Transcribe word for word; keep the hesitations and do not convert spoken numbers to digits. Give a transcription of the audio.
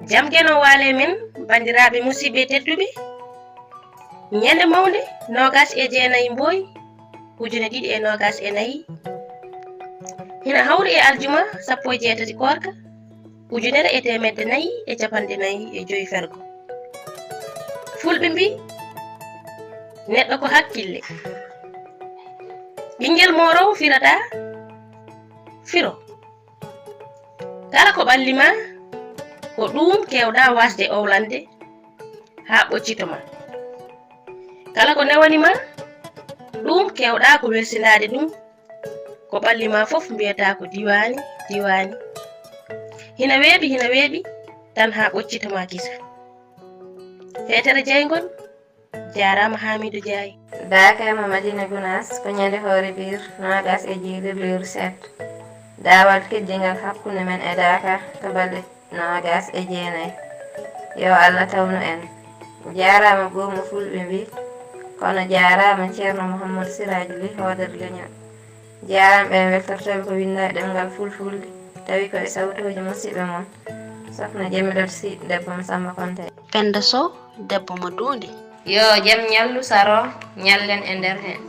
Jam geno waale men, banndiraaɓe musidɓe tedduɓe. Ñande mawnde noogas e jeenayi Mbooy, ujune ɗiɗi e noogas e nayi. Hina hawri e aljuma sappo e jeetati koorka, ujunere e teemedde nayi e capanɗe nayi e joy fergo. Fulɓe mbii, neɗɗo ko hakkille. Ɓinngel moorowo firata firo. Kala ko ɓalli ma, ko ɗum keewɗa waasde owlande haa ɓoccito ma. Kala ko newani ma, ɗum keewɗa ko welsindaade ɗum. Ko ɓalli ma fof mbiyata ko diwaani, diwaani. Hina weeɓi, hina weeɓi, tan haa ɓoccito ma kisa. Feetere jeyngol, jaaraama Haamiidu Jaay. Daaka mo Madina Gunaas ko ñande hoore biir noogas e jeeɗiɗi lewru sept. Daawal keddingal hakkunde men e Daaka ka balɗe noogas e jeenayi. Yo Allah tawnu en. Jaaraama goomu fulɓe mbii, kono jaaraama Ceerno Muhammadu Siraaji Lih hoodere leñol. Jaaraama ɓe weltortooɓe ko winnda e ɗemngal fulfulde, tawi ko e sawtooji musiɓɓe mon, Sokhna Jamilatu Sy, debbo mo Samba Konte. Penda Sow, debbo mo Duunde. Yo jam ñallu saro, ñallen e nder heen.